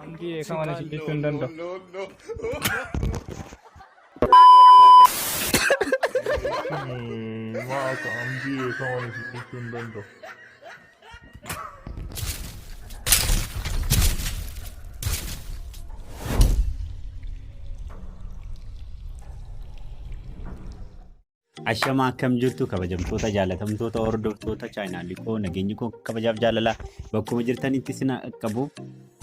Amdii eekama na jechuu hin danda'u. Maa akka amdii eekama na jechuu hin danda'u. Ashamaa akkam jirtu kabajamtoota jaalatamtoota hordoftoota chaayinaalii koo nageenyi koo kabajaaf jaalalaa bakkuma jirtanitti isin qabu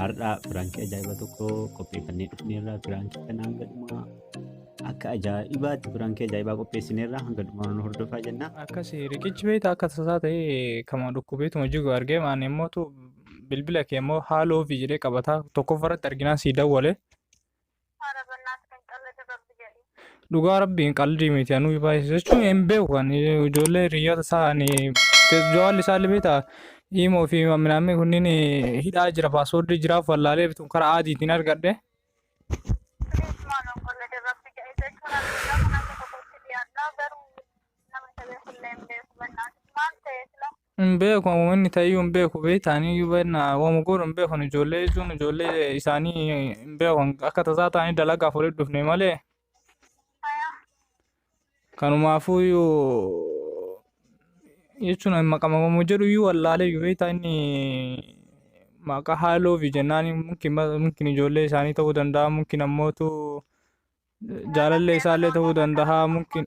har'a piraankii ajaa'iba tokko qopheeffannee dhufneerra piraankii kana hanga dhumaa akka ajaa'ibaatti piraankii ajaa'ibaa qopheessineerra hanga dhumaa nu hordofaa jenna. Akkasi riqichi beektaa akka tasaa ta'e kama dhukkubeetuma jigu argee maan immoo bilbila kee immoo haaloo fi jedhee qabataa tokkoffaratti arginaan sii dawwale. Dhugaa rabbiin qaldii miti anuu baay'ee jechuun hin beeku ani ijoollee hiriyoota isaa ani jawaalli isaa illee beektaa imoo fi minaamni kunniin hidhaa jira paaswoordii jiraaf wallaalee bituun karaa aadiitiin argadhe. Hin beeku amma inni ta'eyyuu hin beeku beektaanii iyyuu beekna waama godhu hin beeku ijoollee jechuun ijoollee isaanii hin beeku akka tasaa ta'anii dalagaaf walitti dhufne malee kanumaafuu iyyuu jechuun maqama waama jedhu iyyuu wallaalee iyyuu beektaa inni maqaa haaloo fi jennaan mumkin mumkin ijoollee isaanii ta'uu danda'a mumkin ammootu jaalallee isaallee ta'uu danda'a mumkin.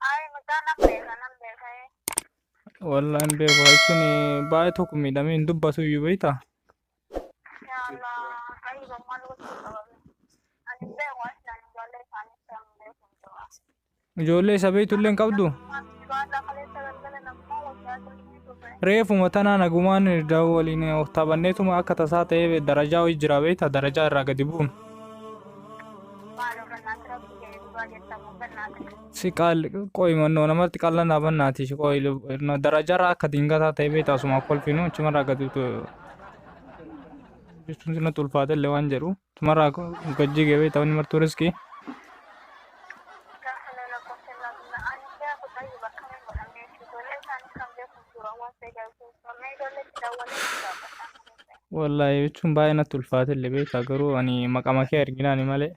Ayi mucaa nan beeka nan beeka. Wallahi hin beeku jechuun baay'ee tokko miidhamee hin dubbatu iyyuu beektaa. Yaa Allah ayyiba maal gochuu qaba. Ani hin beeku aslaan ijoollee isaanii hin beeku. Ijoollee isa beektu illee hin qabdu. Reefuma tanaa nagumaan waliin taphanneetuma akka tasaa ta'ee darajaa wayii jira beektaa darajaa irraa gadi bu'uun. Si qaal qoyi mannoo namatti qallanaa bannaati qoyi darajarraa akka dingataa ta'e beektaa osuma kolfinu achumarraa gadi jechuun sinatti ulfaate illee waan jedhu achumarraa gajjigee beektaa wanni martuu riskii. Wallaahi jechuun baay'ee natti ulfaate illee beektaa garuu ani maqama kee arginaani malee.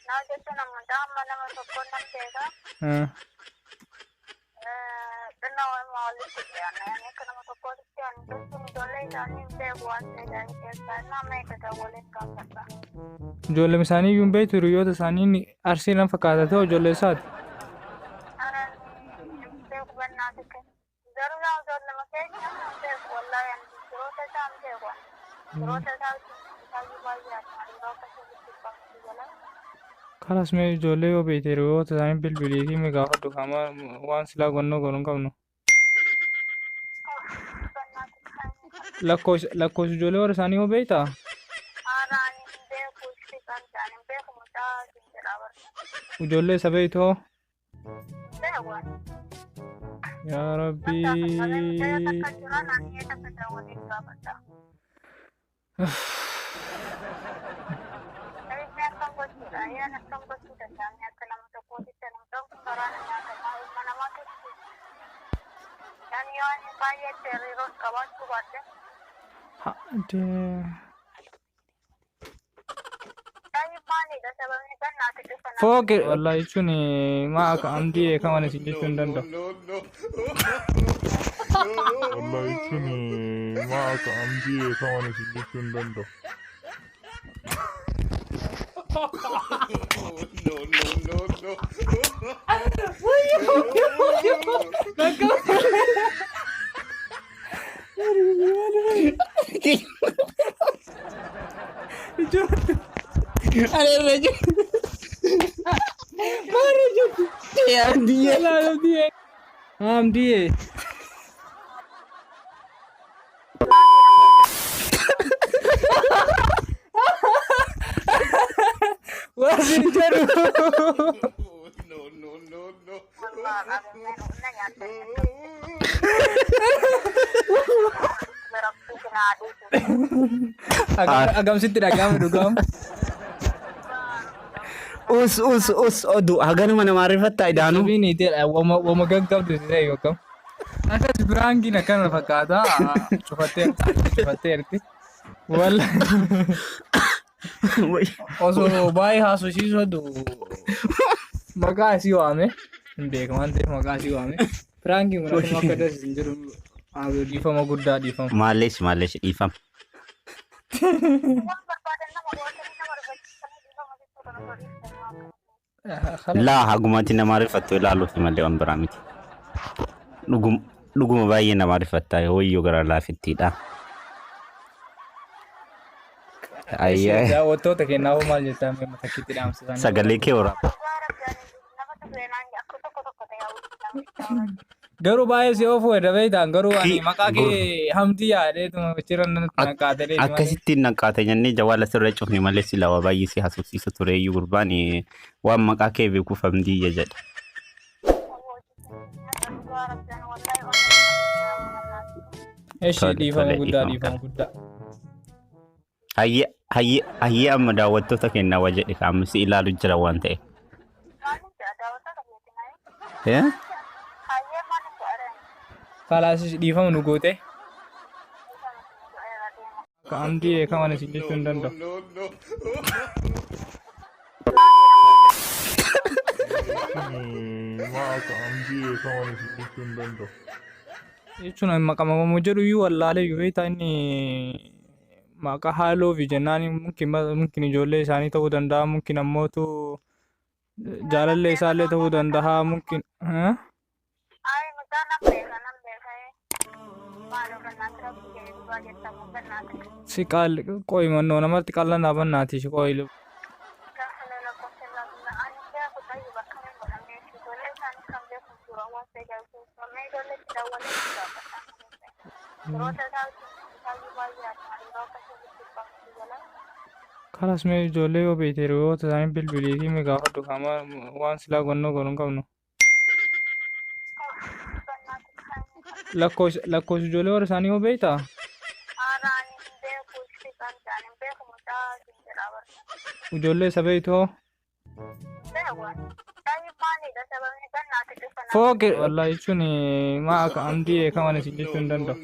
Naa jechuun amma amma nama tokkoon nan beeka. Xinnoo waanuma walitti dhiyaanna. Yani akka nama tokkootti ani jechuun ijoollee isaanii hin beeku waan ta'eef keessaa innaa meeqa dawwaleen gaafadha. Ijoollee isaanii iyyuu hin beektu hiriyoota isaanii ni arsii nan fakkaata ta'u ijoollee isaati. Ani hin beeku bannaatitti. Garuu yaa ijoollema keenya hin beeku wallaahi ani firoota isaa hin beeku ani. Firoota isaa isaayyuu baay'ee ani hariiroo akkasii walitti hin qabnu si jala. Kalas mee ijoollee yoo beekte hiriyoota isaanii bilbilii fi mee gaafadhu kaama waan silaa gonnoo godhu hin qabnu. Lakkoofsa lakkoofsa ijoollee warra isaanii yoo beektaa? Haara ani hin beeku itti qabdi ani hin beeku mucaa siin jedhaa barra. Ijoollee isa beektu hoo? Yaa Rabbii. Ha, dee. Fooqi wallahi jechuun maa akka amdii eekaman isin jechuu hin danda'u. Wallahi jechuun maa akka amdii eekaman isin jechuu hin danda'u. Amdii. Waan sin jedhu. Agamsitti dhaga'ame dhugaam. Us us us oduu haganuma namaa rifattaa idaanuu. Sabiin iteedha wama gaggabdu si ta'e yookaan. Akkas prankiin akkana fakkaata. Cufattee cufatteerti. Walla osoo baay'ee haasofsiisuu maqaa isii waame hin beeku waan ta'eef maqaa isii waame. Prankiin kun akkuma akka das hin jiru dhiifama guddaa dhiifama. Maalleesh maalleesh dhiifama. Waan barbaadan nama gootanii nama rifachiisanii dhiifama jechuu kana osoo dhiiftanii waan kana. Laa hagumatti nama rifattu ilaaluuf malee waan biraa miti. Dhuguma baay'ee nama rifatta wayyoo gara laafittiidha. Ayyaa Daawwattoota keenyaaf maal jettaa mee matakkiitti dhaamsisan? Sagalee kee waraaba. Dhugaa rabbi nama seenaan akka tokko tokko ta'e hawwisiisa. Garuu baay'ee si oofuu edda beektaan garuu ani maqaa kee Hamdii yaadee achirra naqaatee. Akkasittiin naqaate jennee jawaala sirra cufne malee sila waa baay'ee si haasofsiisa ture iyyuu gurbaan waan maqaa kee beekuuf Hamdiyya jedhe. Dhugaa rabbi wallahi. Eshi Tole, dhiifama tole, guddaa dhiifama dhiifama guddaa. Hayyee hayyee hayyee amma daawwattoota kennaa waa jedhe kaa'amni si ilaalu jira waan ta'eef. Maaliif jedha daawwattoota keetiin? Eh? Hayyee, maaliif godhan? Kalaas dhiifama nu goote. Akka Hamdii kaman isin jechuu hin danda'u. Jechuun maa akka Hamdii kaman isin jechuu hin danda'u. Jechuun maqaa jedhu iyyuu wallaalee iyyuu beektaa inni maqaa haaloo fi jennaan mungkin mungkin ijoollee isaanii ta'uu danda'a, mungkin ammootu jaalallee isaallee ta'uu danda'a mungkin. Ay, mucaa nan beeka, nan beeka. Maaloo gannaatti rabbi jedhee dhugaa jettamu gannaatti. Si qaal qoy mannoo namatti qal'annaa bannaati si qoy. Gaafa lakkoofsa ilaalu ani beeku ta'ee bakka hin godhamne ijoollee isaanii kan beeku jiru hawaasa ajaa'ibsiisu. Mee ijoollee itti daawwalee itti gaafatan. Firoota isaa isaayyuu baay'ee hariiroo akkasii walitti qabatu jala. Kalas mee ijoollee yoo beekte hiriyoota isaanii bilbilii fi mee gaafadhu kaama waan silaa gonnoo godhu hin qabnu. Gannaatti kan Lakkoofsa ijoollee warra isaanii yoo beektaa? Haadha ani hin beeku itti kan ta'an hin beeku mucaa siin jedhaa barta. Ijoollee isa beektu hoo? Beeku. Taa'ii maalidha sababni gannaatti dhufa? Fooqe wallahi jechuun maa akka Hamdii kaman isin jechuu hin danda'u.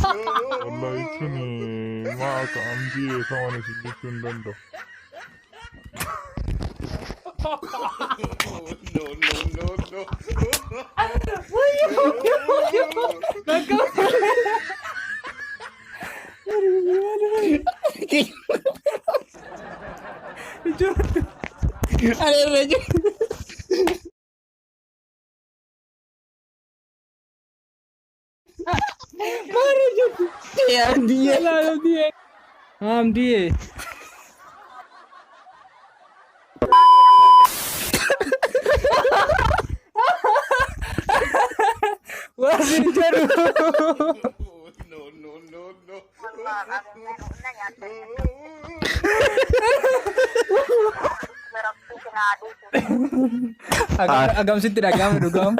Wallahi jechuun maa akka Hamdii kaman isin jechuu hin danda'u. No, no, no, no. Hamdiyee. Hamdiyee. Waan sin jedhu. No, no, no, no. Wallahi na nyaata. Rabbi sinaa dhiisu. Agamsitti dhaga'ame dhugamu.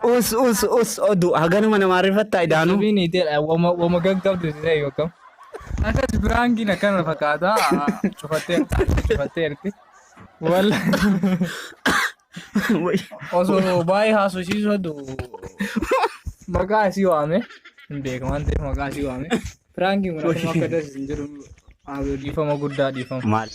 Us us us oduu haganuma namaa rifattaa idaanu. Sabiin iteedha wama gaggabdu ta'e yookaan. Akkas prankiin akkana fakkaata cufattee cufatteerti. Walla osoo baay'ee haasofsiisuu maqaa isii waame hin beeku waan ta'eef maqaa isii waame. Prankiin kun akkuma akka das hin jiru dhiifama guddaa dhiifama. Maal?